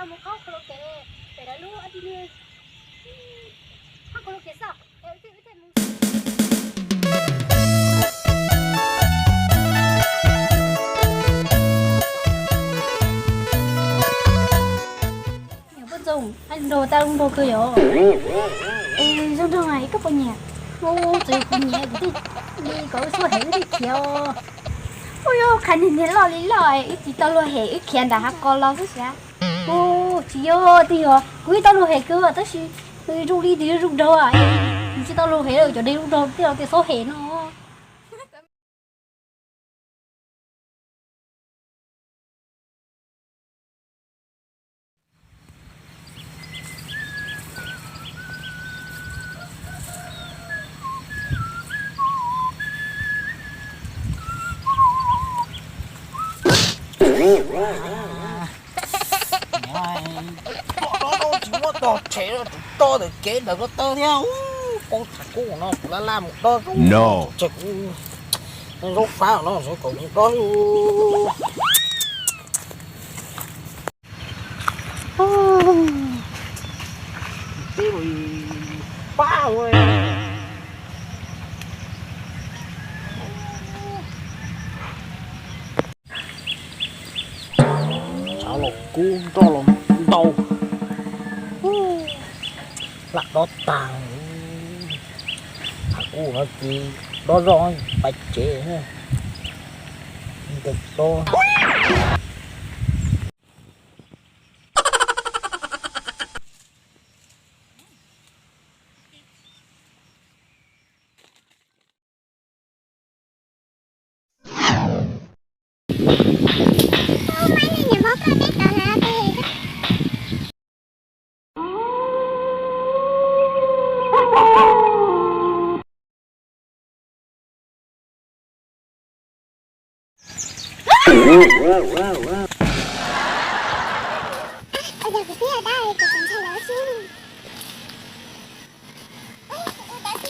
Mus qhov karaoke, pem lawv lub ob tug niag, qhov karaoke xwb. Yog Paj Txoos, nrog tau nrog kawg yom. Es zoo nraug, koj puas nyiam? Ua txawm kuv nyiam kuv thiaj li kom wb tuaj hem wb thiaj khiav os. Ua yog qhov niag niag loj li loj wb tsis tau luag hem wb khiav nram hav qos los xwb sav. Ua tsis yog, twb yog kuv yeej tau luag hem kawg tab sis nws zoo li nws zoo nraug, nws tsis tau luag hem, cov dej zoo nraug tej los tias txhob hem no. Pom dob dob tsis muab tog tshem, tsum tog ntawm kev ntawm ko taw thiab. Poob tshav kub no kuv laj laj mus dob zoo, tsam kuv zaub fab no xyov kom mus dob. Pab ua, tshav los kub, nroj los ntau, lam dob tag. Tshav kub no ces dob zoj pais tsev, nkees dob.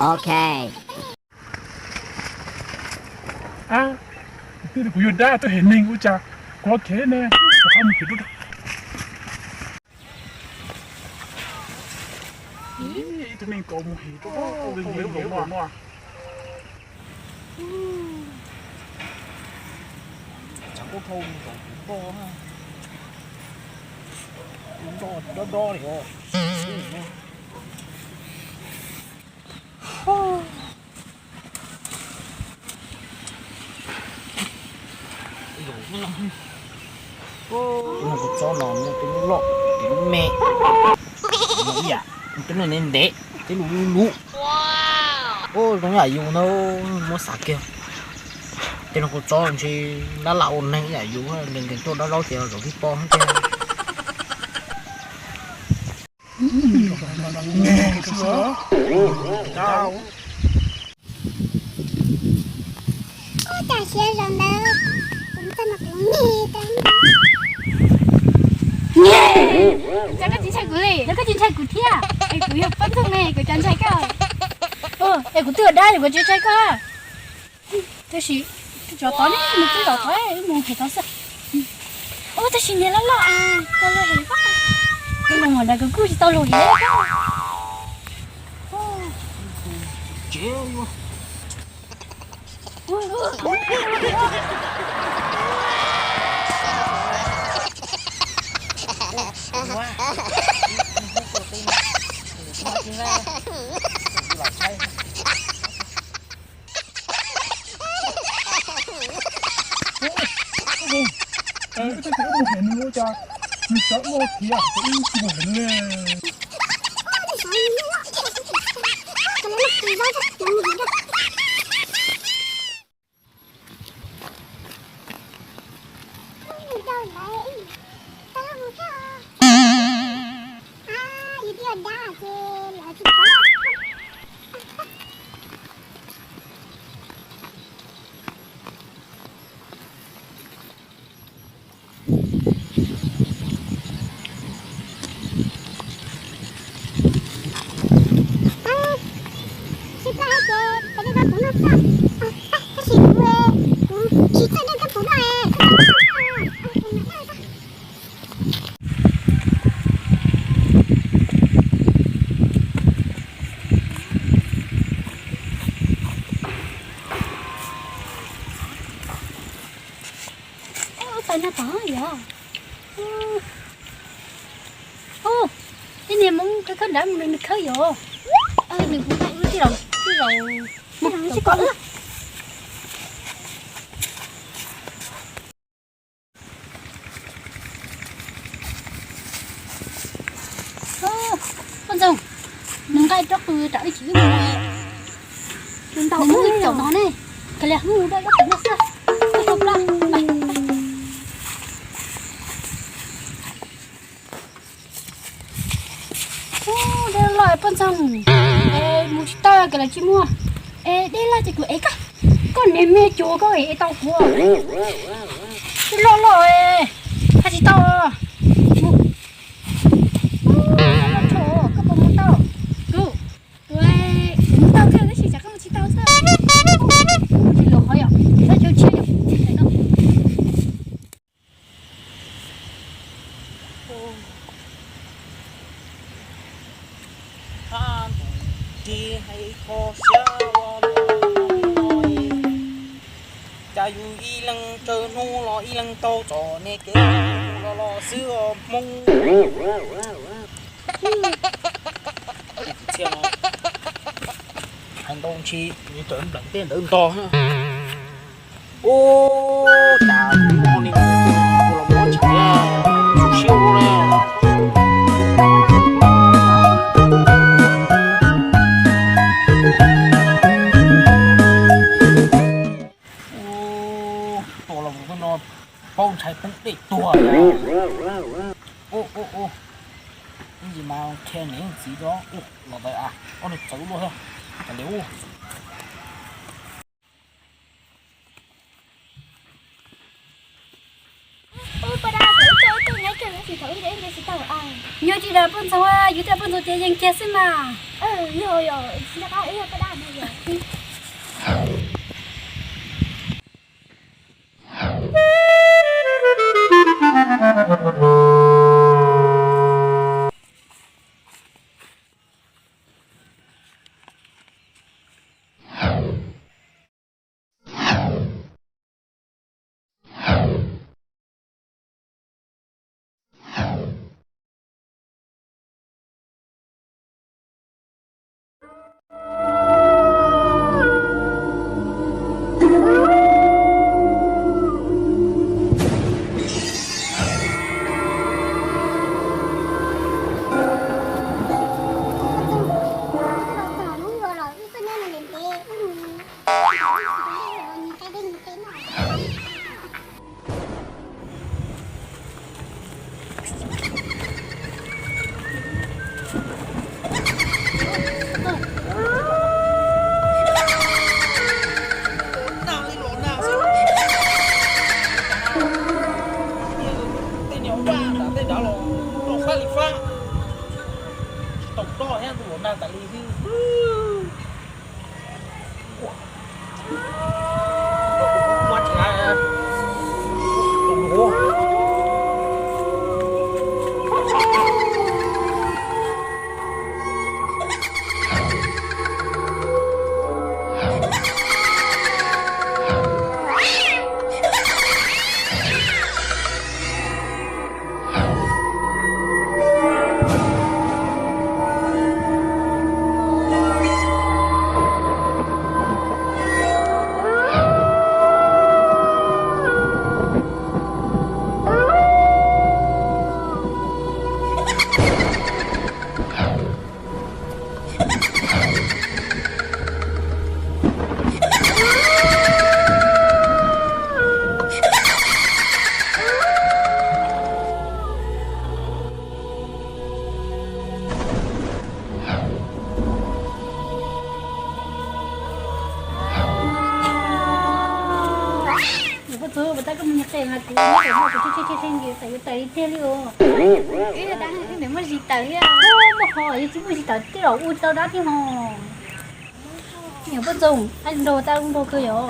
Ok. Ab, kuv twb tias kuv yog dab tuaj hem neeg ua cas kuv ho khiav ne, kuv ho mus khiav dua. Ib tug neeg tau mus hem rau ub, ub, ub, ub no. Tshav kub dhau mus tom kuv toj, kuv toj dob dob li os. Tus tsob no muaj tej lub loj, tej lub me, ib yam, tej lub ntev ntev, tej lub luv luv. Ua zoo yam yus ntag, muab xav kiag. Tej no kuv tsob ntshe lab lab ua neeg ib yam yus, nkees nkees tuaj dab laub ces zaum tib pob thiab. Ua cas siav zaum ntawd kuv txawm mas kuv nyiag tau. Cas koj tsis ntshai kuv li? Yog koj tsis ntshai kuv thiab. Es kuv yog poj ntxoog ne, kuv cas ntshai koj. Es kuv twb ua dab kuv tsis ntshai koj. Tab sis tsov tod ne, mus twb tom tod, mus hem tod xwb. Ua tab sis niag loj loj es tau luag hem, tus los mus nrad kuv kuj tsis tau luag hem. Ib txhia ces wb mus hem nws ua cas nws sawv ua thiab ces wb tsis mus hem nws li. Niag Hmoob khawb khawb nrad mus nws khawb yom. Nws kuv tij laug, tij laug mus tsis kom. Poj ntxoog, nws nqa rab qws rau ib chim wb mus. Nws ntau ib caum no ne, kawg li mus dab rab qws no xwb. Dej loj poj ntxoog, mus tsis tau kawg los tsis muaj. Es dej loj ces kuv ev koj, koj niag me cuag koj ev tau kuv. Dej loj loj, hais tsis tau. Koj puas mus tau? Kuv, kuv mus tau kawg tab sis tsam koj mus tsis tau xwb. Mus tsis los qhov yom, txhob caum tshiab yom. Hab ntuj, tig hais kho siab ua luaj no, cas yus ib leeg tsawg hnub los ib leeg taug txom nyem kev los los xwb os Hmoob. Txhiaj no hais ntau ntshe yus tawm npleem tej ntawd ntog. Ub, cas yus no ne, ua los muab tsis tiav, tsis siab ua li. Ub, tua los mus no paub ntshai poob dej tuag. Ub, ub, ub, ib ntsis mas qhia niam txiv rau. Ub, los ntawd a, ob niag txawv luaj thiab. Cas li ub. Nyob tsis dag poj ntxoog, yus tej poj ntxoog ces yeej kiag xwb mas. Tej niag vaj nram tej nrad los rau fab li fab, tsis tau ploj thiab, tus los nag tas li xwb. Niam poj ntxoog, puas tab koj mus nyiag qe mas kuv muab qe muab kuv tseg tseg tseg nce tawm yuav tawm li tiag li os. Wb yuav tab wb niam muaj zis tawm thiab. Muaj qhov yus tsis muaj zis tawm tej zaum ua tsis tau dab thiab hos. Niam poj ntxoog, ab nraug tab nraug kawg yom.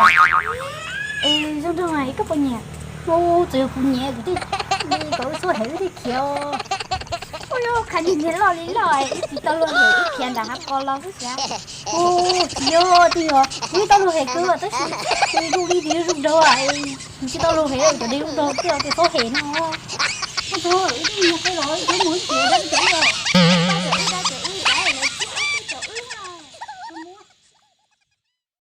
Es zoo nraug mas koj puas nyiam? Ub, txawm yog kuv nyiam kuv thiaj li kom wb txhob hem wb thiaj khiav os. Ua yog khav nyiag nyiag loj li loj wb tsis tau luag hem wb khiav nram hav qos los xwb xav. Ub, tsis yog twb yog kuv twb tau luag hem kawg tab sis zoo li tias zoo nraug, kuv tsis tau luag hem cov dej zoo nraug twb yog tias txhob hem no. Koj txhob wb twb nyiag qe los wb mus wb khiav dab tsi cov wb los.